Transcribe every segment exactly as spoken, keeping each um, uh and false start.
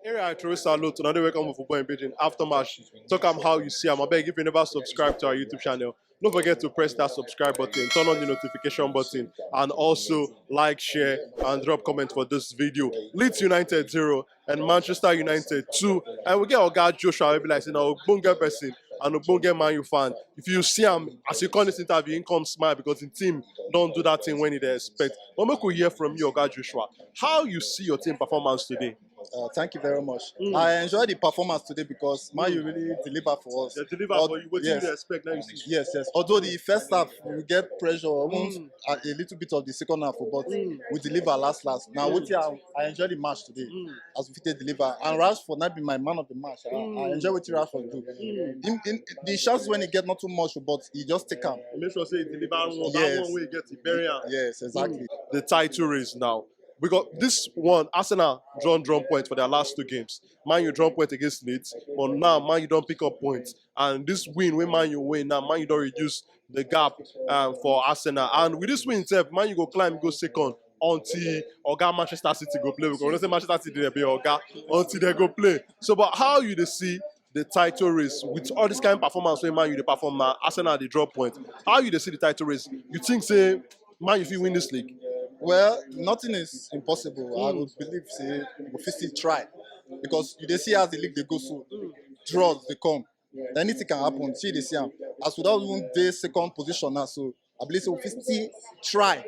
Area I throw salute to another welcome for Football in Beijing after match. Talk am how you see am. I beg, if you never subscribe to our YouTube channel, don't forget to press that subscribe button, turn on the notification button, and also like, share, and drop comment for this video. Leeds United zero and Manchester United two. And we get Oga Joshua, we be like, you know, Ogbonge person and Ogbonge Man U fan. If you see him, as you come this interview, he come smile because the team don't do that thing when they expect. But make we hear from you, Oga Joshua. How you see your team performance today? Uh, thank you very much. Mm. I enjoy the performance today because Man U really deliver for us. They deliver But- for you. What do yes. you expect now? You see? Yes, yes. Although the first half we get pressure, even Mm. a, a little bit of the second half, but Mm. we deliver last last. Now, Mm. what I, I enjoy the match today Mm. as we fit deliver, and Rashford not be my man of the match. I, I Mm. enjoy what Rashford do. Mm. In, in the chances when he get not too much, but he just take am. Make sure say you deliver one. Yes. That one way you get to bury am. Yes, exactly. The title race now. We got this one. Arsenal drawn drawn point for their last two games. Man U drawn point against Leeds, but now Man U don't pick up points. And this win, when Man U win now, Man U don't reduce the gap um, for Arsenal. And with this win itself, Man U go climb, go second until Oga Manchester City go play. Because we know say Manchester City they be Oga until they go play. So, but how you dey see the title race with all this kind of performance when Man U they perform now, Arsenal they drop point. How you dey see the title race? You think say Man U fit win this league? Well, nothing is impossible. I Mm. would believe say we fit still try because you dey see as the league dey go so draws dey come. Anything can happen. See dey see am as we don even dey second position now, so I believe say we fit still try.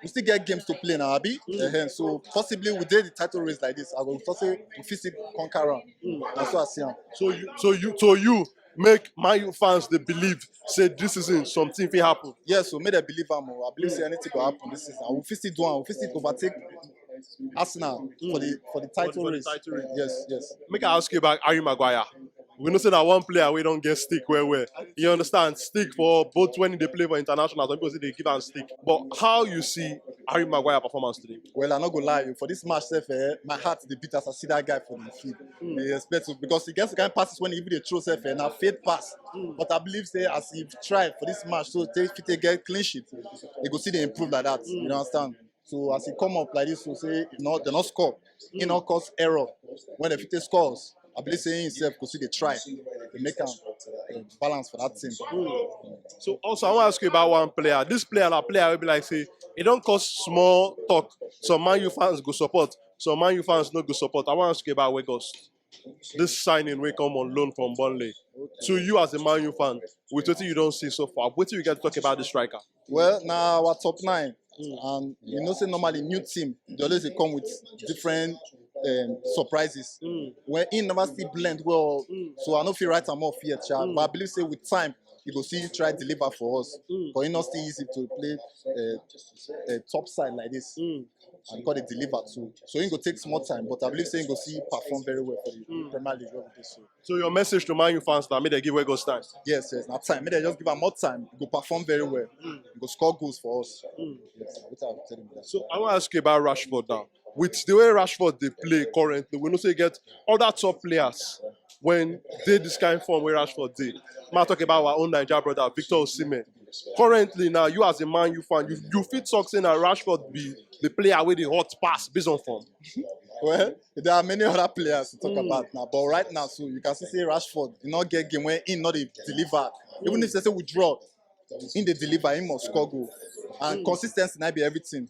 We still get games to play now, abi? Mm. Ehen, so possibly we dey the title race like this. I go talk say we fit still conquer am. Mm. Na so I see am. So you, so you, so you make Man U fans they believe say this season something fit happen. Yes, so make dem believe am o. I believe say anything go happen this season. And we fit still do am. We fit still overtake Arsenal for the for the title For the race. Title race. Yes, yes. Make I ask you about Harry Maguire. We know say that one player we don't get stick well well. You understand stick for both when they play for international. Some people say they give am stick. But how you see Harry Maguire performance today? Well, I no go lie you. For this match, sef, eh, my heart dey beat as I see that guy for the field. Mm. Dey expect to because he gets the kind passes when he even dey throw sef, eh, na fade pass. Mm. But I believe say as he try for this match, so take fit take get clean sheet, he go see dey improve like that. You understand? So as he come up like this, so say he no, they no score. He no cause error when they fit take scores. I believe say he himself go see dey try to make am uh, balance for that team. So also I want to ask you about one player. This player, na player will be like say it don't cause small talk. Some Man U fans go support. Some Man U fans no go support. I want to ask you about Weghorst. This signing will come on loan from Burnley. To you as a Man U fan, with what you don't see so far, what do you get to talk about the striker? Well, now our top nine, and you know say normally new team they always dey come with different um, surprises. When he never still blend well, so I no fit write am off yet, sha. But I believe say with time he go still try deliver for us. But he not still easy to play uh, a top side like this and call it deliver too. So he go take small time, but I believe say he go still perform very well for the Premier League wey we dey so. So your message to Man U fans now, make they give Weghorst time. Yes, yes, na time. Make dem just give am more time. He go perform very well. He go score goals for us. Yes, na wetin I go tell him be that. So I want to ask you about Rashford now. With the way Rashford they play currently, we know say get other top players when they this kind of form where Rashford did. I talk about our own Niger brother Victor Osimhen. Currently now, you as a Man U fan, you you fit talk say now Rashford be the player where they hot pass based on form. Well, there are many other players to talk about now, but right now, so you can see say Rashford, he not get game when he not dey deliver. Even if they say we draw, he dey deliver, he must score goal. And consistency na be everything.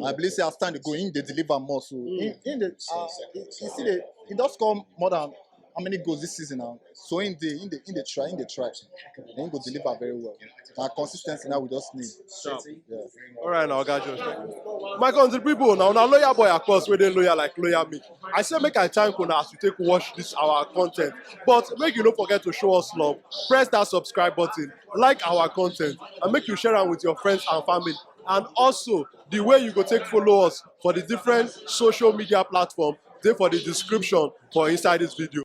I believe say as time dey go, he dey deliver more. So he, he dey, uh, he, he see the, he don score more than how many goals this season now. So he dey, he dey, he dey try, he dey try. He go deliver very well. Na consistency now we just need. Yeah. All right, now, guys. My country people, now, now loyal boy, of course, where they loyal like loyal me. I say make I thank you as you take watch this our content, but make you don't forget to show us love. Press that subscribe button, like our content, and make you share am with your friends and family. And also, the way you go take follow us for the different social media platform, they for the description for inside this video.